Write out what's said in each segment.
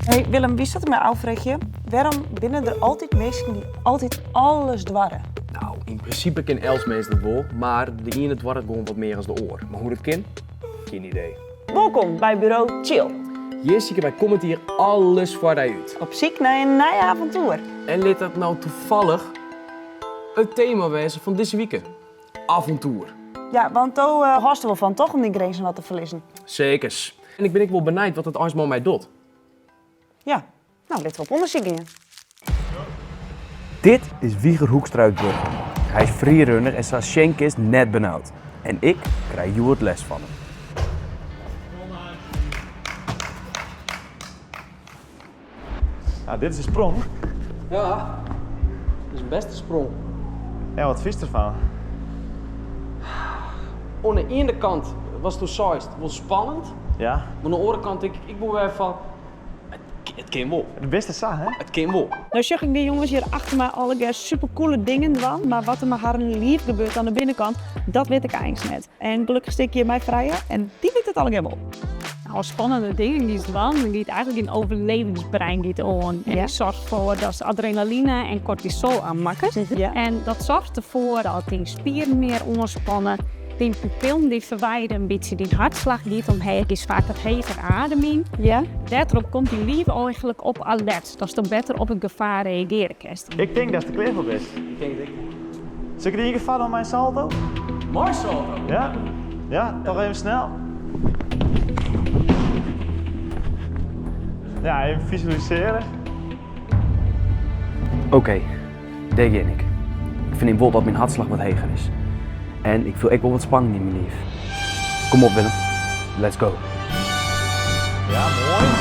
Hey Willem, wie zat ik my ôffreegje? Wêrom binne der altyd minsken dy't altyd alles doare? Nou, yn prinsipe kin elts mins dat wol, mar de iene doart it gewoan wat mear as de oar. Mar hoe't it kin? Gjin idee. Wolkom by Buro Chill. Hjir sykje wy kommend jier alles foar dy út. Op syk nei in nij avontoer. En lit dat no toevallig it tema wêze fan dizze wike, avontoer. Ja, want do hâldst der wol fan toch om dyn grinzen wat te ferlizzen? Sekers. En ik bin ek wol benijd wat it eins mei my docht. Ja, no litte we op ûndersyk gean. Dit is Wieger Hoekstra út Burgum. Hy is freerunner en sa sjen kinst net benaud. En ik krij hjoed les fan him. Nou, dit is de sprong. Ja, dit is in bêste sprong. Ja, wat fynst derfan? Oan de iene kant, watsto seist, wol spannend. Ja. Mar oan de oare kant tink ik ek wol wer fan, it kin wol. Do bist der sa, hè? It kin wol. No sjoch ik dy jonges hjir achter my allegear supercoole dingen dwaan, mar wat der mei harren liif gebeurt oan de binnenkant, dat wit ik eins net. En gelokkich stean ik hjir mei Freya en dy wit it allegear wol. Nou, spannende dingen dy'tst dwaan, dan giet eigentlik dyn overlevingsbrein giet oan. En dy soarget derfoar datst adrenaline en cortisol oanmakkest. En dat soarget derfoar dat dyn spieren mear oanspanne, dyn pupillen dy ferwijde in bytsje, dyn hartslach giet omheech, giest faak wat heger ademjen. Dêrtroch komt dyn liif eigentlik op alert, datst dan better op it gefaar reagearje kinst. Ik tink datst der klear foar bist. Ik tink it ek. Sil ik der ien kear foar dan mei in salto? Mei salto? Ja, ja, toch even snel. Ja, even visualiseren. Oké, dêr gean ik. Ik fernim wol dat myn hartslach wat heger is. En ik fiel ek wol wat spanning yn myn liif. Kom op Willem, let's go. Ja, moai.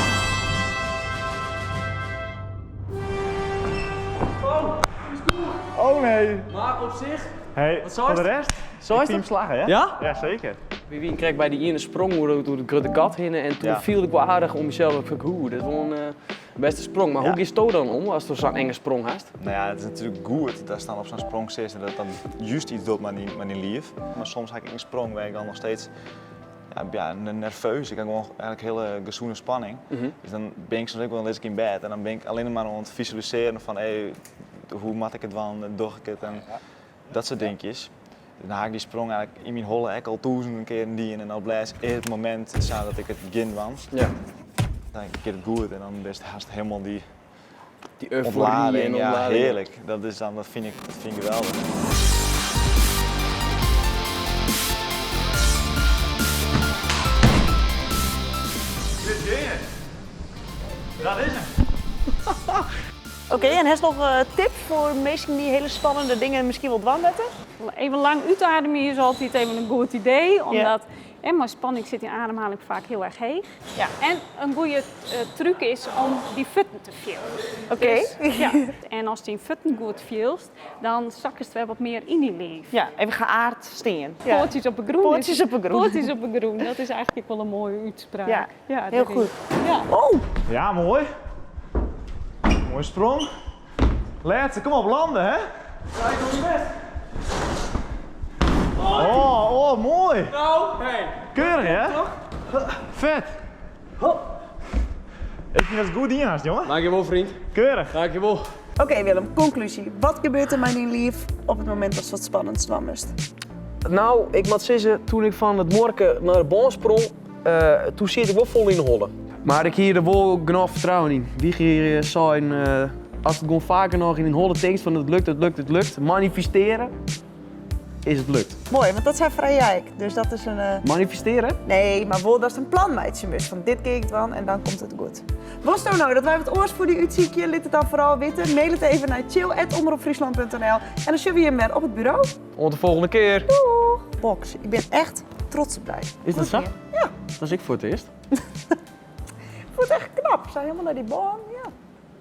Oh, is goed. Oh nee. Mar op sich. Hey, Wat foar de seist? rest? Seist? Ik fyn him slagge, hè? Ja? Ja, seker. Wy wienen krekt by dy iene sprong oer de grutte gat hinne en toen Ja. fielde ik wol aardich oan mysels dat ik oeh, dit is wol in bêste sprong. Mar Ja. hoe giesto dan om ast sa'n enge sprong hast? Nou ja, it is natuerlik goed datst dan op sa'n sprong sitst en dat dan just yts docht mei dyn liif. Mar soms ha ik in sprong wêr't ik dan noch steeds ja, nerveus. Ik ha gewoan eigentlik hiele gesûne spanning. Dus dan bin ik soms ek wol, dan lis ik yn bêd en dan bin ik allinnich mar oan it fisualisearjen fan hé, hoe moat ik it dwaan, doch ik it en dat soart dinkjes. Dus dan ha ik dy sprong eigentlik yn myn holle ek al tûzenen kearen dien en op lêst is it momint sa dat ik it gean dwaan. Dan giet it goed en dan bist hast hielendal dy Dy eufory ontlading, en ja, ontlading. hearlik. Dat is dan, dat fyn ik, dat fyn ik geweldich. Dit gean. Dat is hem. Oké, en hast noch tips foar minsken dy't hiele spannende dingen miskien wol dwaan moatte? Even lang útademje is altyd even in goed idee, omdat mei spanning sit dyn ademhaling faak hiel erch heech. Ja. En in goede trúk is om dyn fuotten te fielen. Oké. Dus, ja. En ast dyn fuotten goed fielst, dan sakkest wer wat mear yn dyn liif. Ja, even geaard stean. Poatsjes op 'e grûn. Poatsjes op 'e grûn. Poatsjes op 'e grûn, dat is eigentlik ek wol in moaie útspraak. Ja, Ja, hiel dêr is- goed. Ja. Oh! Ja, moai. Moaie sprong. Lêste, kom op, lande, hè? Ja, ik doe myn bêst. Oh, oh, moai. Nou, hey. Keurich, hè? Fet. Ik fyn datst it goed dien hast, jonge. Dankjewol, vriend. Keurich. Dankjewol. Oké Willem, konklúzje. Wat gebeurt der mei dyn liif op it momint datst wat spannends dwaan moatst? Nou, ik moat sizze, toen ik fan it muorke nei de bân sprong, toen siet ik wol fol yn 'e holle. Mar ik hie der wol genôch fertrouwen yn. Wieger sei, ast it gewoan faak genôch yn dyn holle tinkst fan it lukt, it lukt, it lukt, manifesteare, is it lukt. Moai, want dat sei Freya ek. Dus dat is in. Manifesteare? Nee, mar wol datst in plan meitsje moatst fan dit gean ik dwaan en dan komt it goed. Wolsto no dat wy wat oars foar dy útsykje? Lit it dan foaral witte. Mail it even nei chill@omropfryslan.nl en dan sjogge we jim wer op it buro. Oant de folgjende kear. Doeg! Box, ik bin echt trots op dy. Is dat sa? Ja. Dat is ek foar it earst. Ik fûn it echt knap. Sa helemaal nei dy bân.